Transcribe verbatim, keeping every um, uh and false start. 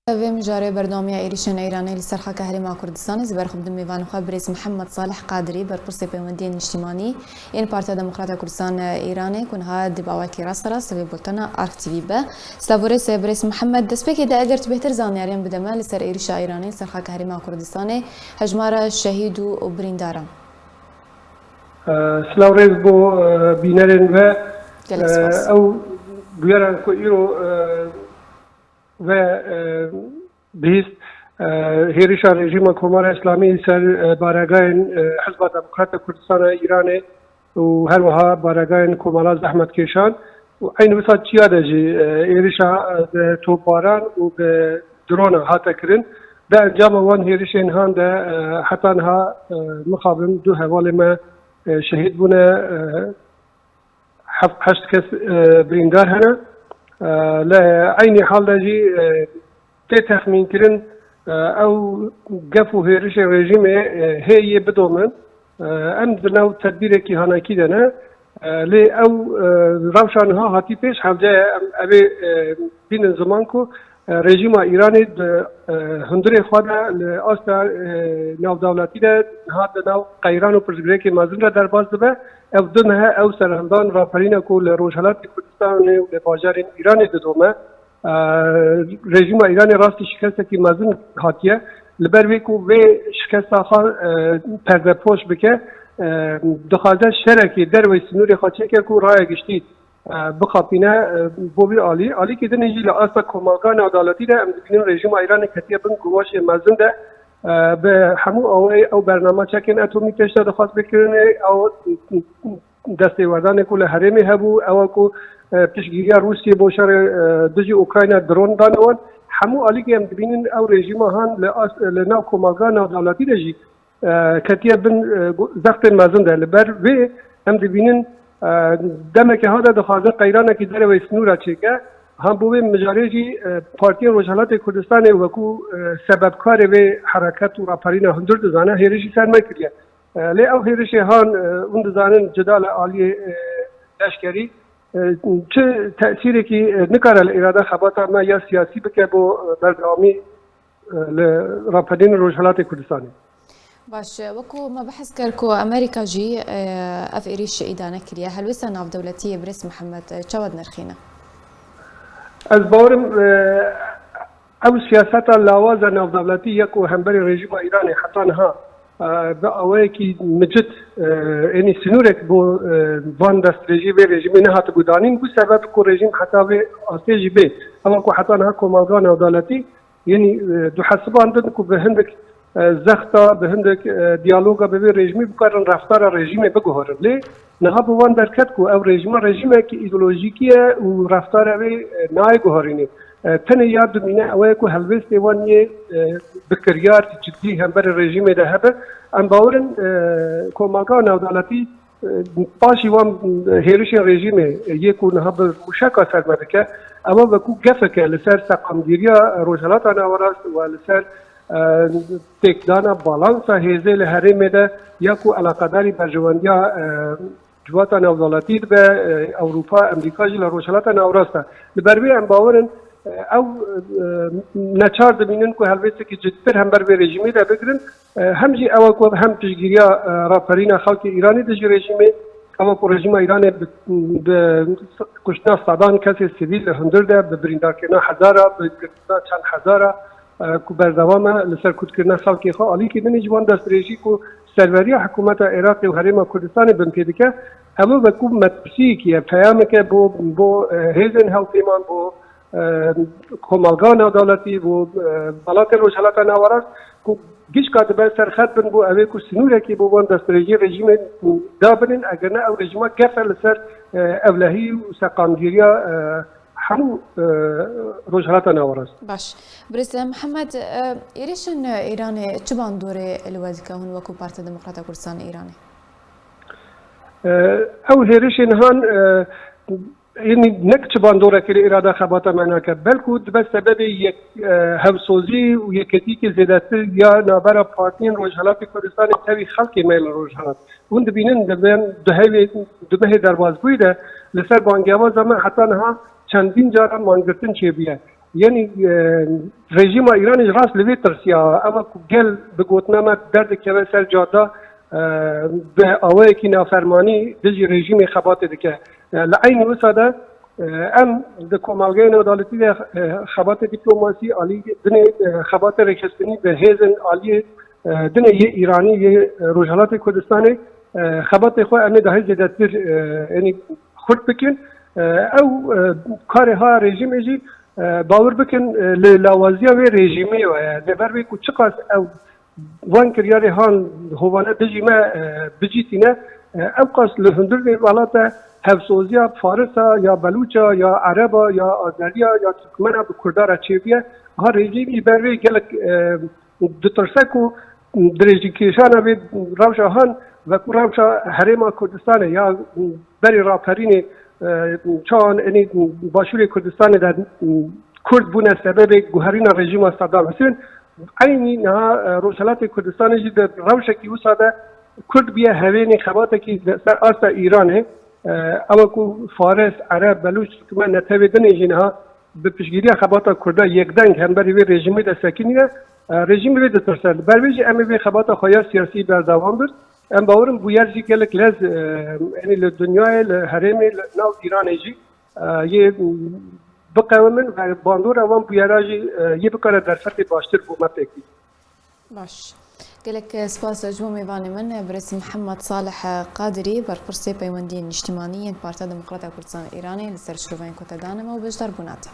Vê mijarê berdewamiya êrîşên Îranê li ser xaka Herêma Kurdistanê, ez ê berxwe bidim mêvanê xwe birêz Mihemed Salih Qadirî, berpirsê peywendiyên niştimanî yên Partiya Demokrata Kurdistan Îranê, ku niha di bi awakî rasterast li vê bultena Ark T V be. Silav û rêz birêz Mihemed, destpêkê de eger tu bêhtir zanyariyan bide me li ser êrîşa Îranê li ser xaka Herêma Kurdistanê, hejmara şehîd û, û birîndaran. Silav rêz bo bînerên we. Gelek spas. Ew bûyera ku îro ve bihîst, hêrişa rejîma Komara Îslamî ser baregayên Hizba Demokrata Kurdistana Îranê û her wiha baregayên Komala Zehmetkêşan û eynî wisa çiya de jî êrişa bi topbaran û bi drona hate kirin. Di encama wan hêrişên han de heta niha mixabin du hevalê me şehîd bûne, heft heşt kes birîndar hene. Li eynî hal de jî tê texmînkirin ew gef û hêrişên rejîmê hê yê bidomin. Em di nav tedbîrekî hanakî de ne. Lê ew rewşa niha hatî pêş hevce ye. Em evê bînin ziman ku rejîma Îranê di hundirê xwe de li asta navdewletî de niha di nav qeyran û pirsgirêkê mezin re derbas dibe. Ev du meh e ew serhildan raperîna ku li Rojhelatê Kurdistanê û li bajarên Îranê didome. Rejîma Îranê rastî şikestekî mezin hatiye. Li ber vê ku vê şikesta xwe perdepoş bike, dixwaze şerekê derveyî sînorê xwe çêke ku raya giştî bixapîne bo vî alî. Alîkî din jî li asta komelga navdewletî de em dibînin rejîma Îranê ketiye bin gumaşê mezin de. Bi hemû awayê ew bernama çekên etomî pêş de dixwest bikirinê, ew destêwerdanê ku li herêmê hebû, ew e ku piştgiriya Rûsiyê bo şerê dijî Ukrayna dron dane wan. Hemû alîkî em dibînin ew rejîma han li, li nav komelga navdewletî de jî ketiye bin zextên mezin de. Li ber vê em dibînin demeke ha de dixwaze qeyranekî derewey sînora çêke. Hem bo vê mijarê jî Partiyên Rojhelatê Kurdistanê wekû sebebkarê vê hereket û raperîna hundir dizane, hêrişî ser me kiriye. Lê ew hêrişê han hûn dizanin cida li aliyê leşkerî çi tesîrekî nikare li îrada xebata me ya siyasî bike bo berdewamî li raperîna Rojhelatê Kurdistanê. Baş, wekû me behs kir ku Amerîka jî ev êrîş îdane kiriye. Helwêsta navdewletî yê birêz Mihemed çawa dinirxîne? Ez bawerim ew siyaseta lawaza navdewletî ya ku hemberî rejîma Îranê heta niha bi awayekî micit, yanî sînorek bo van destdirêjî vê rejîmê nehatibû danîn, bû sebeb ku rejîm heta vê astê jî bê. Ew ku heta niha komelga navdewletî, yanî, e, dihesibandin ku bi hindik, e, zexta, bi hindik, e, diyaloga bi vê rejîmê bikarin reftara rejîmê biguherin. Lê niha bi wan derket ku ew rejîma rejîmekî îdeolojîkî ye û reftara wê, e, nayê guherînê. E, tenê ya dimîne ew ye ku helwêstê wan yê, e, bi kiryar cidî hemberî rejîmê de hebe. Em bawer in, e, komelga navdewletî Paşî wan hêrişên rejîmê yê ku niha bi mûşeka ser me dike, ew e wekû gefeke li ser seqamgiriya Rojhelata Nawerast û li ser, e, têkdana balansa hêzê li herêmê de ya ku eleqedarî berjewendiya, e, civata navdewletî dibe, e, Ewropa, Amerîka jî li Rojhelata Nawerast e. Li ber vê em bawer in, e, ew, e, neçar dimînin ku helwêstekî ciddir hember vê rejîmê de bigirin. Hem jî ew e ku hem piştgiriya, e, raperîna xelkê Îranê dijî rejîmê, ew e ku rejîma Îranê bi, bi kuştina sedan kesê sivîl li hundir de, bi birîndarkirina hezara, bi girtina çend hezara, e, ku berdewam e li ser kutkirina xelkê xwe, alîkî din jî wan destdirêjî ku serweriya hikûmeta Iraqê û Herêma Kurdistanê bin pê dike, ew e wekû metirsiyekî ye, peyameke bo, bo, e, hêzên hevpeyman, bo e, komelga navdewletî, bo, e, welatên Rojhelata Nawerast ku gişka dibe ser xet bin bo ew ê ku sînorekî bo wan destdirêjiyê rejîmê dabinin, eger ne ew rejîma gef e li ser, e, ewlehî û seqamgiriya, e, hemû, e, Rojhelata Nawerast. Baş. Birêz Mihemed, e, êrişên Îranê çi bandorê li we dike hûn wekû Partiya Demokrata Kurdistan Îranê? E, ew hêrişên han, e, Yanî nek çi bandorekê li îrada xebata me nake, belkû dibe sebebê yek, e, hevsozî û yeketîkê zêdetir ya navbera partiyên Rojhelatê Kurdistanê tevî xelkê me li Rojhelat. Hûn dibînin, di vên duhevê, du mehê derbasbûyî de li ser bangevaza me heta niha çendîn cara mangirtin çêbûye. Yanî e, rejîma Îranê ji rast li vê tirsiya, ew ku gel bi gotina me derdikeve ser cada, e, bi awayekî nafermanî dijî rejîmê xebatê dike. E, li eynî wisa de e, em di komelgehê navdewletî de e, xebatê dîplomasî alî dinê e, xebatê rêxistinî bi hêzên aliyê e, dinê yê Îranî yê e, Rojhelatê Kurdistanê e, xebatê xwe em ê dahê zêdetir e, yanî xurt bikin. E, ew e, karê ha rejîmê jî e, bawer bikin e, li lawaziya wê rejîmê ye. Li ber wê ku çiqas ew van kiryarê han hovane dijî me e, bicîtîne, e, ew qas li hundir vê welate hevsoziya Farisa ya Belûça ya Ereba ya Azeriya ya Tirkmena bi Kurda re çêbûye. Ha rejîmî ber vê gelek e, ditirse ku dirêjîkêşana vê rewşa han wekû rewşa Herêma Kurdistanê ya berî raperînê e, çawan enî Başûrê Kurdistanê de Kurd bûne sebebê guherîna rejîma Saddam Husên. Eynî niha e, Rojhelatê Kurdistanê jî di rewşekî wisa de Kurd bûye hevênê xebatekî li ser asta Îranê. E, ew ku Faris, Ereb, Belûç, Tirkmen, netewê dinê jî niha bi piştgiriya xebata Kurda yekdeng hemberî vê rejîmê de sekinîne. E, rejîmê vê ditirse. Li ber vê jî em ê vê xebata xwe ya siyasî berdewam bin. Em bawer in bûyer jî gelek lez e, enî li dinyayê, li herêmê, li nav Îranê jî e, yê biqewimin ve bandora wan bûyera jî e, yê bikare derfetê baştir bo me pêk bî. Baş. Gelek spas ji bo mêvanê min, birêz Mihemed Salih Qadirî, berpirsê peywendiyên niştimanî yên Partiya Demokrata Kurdistan Îranê, li ser şiroveyên ku te dane me û beşdarbûna te.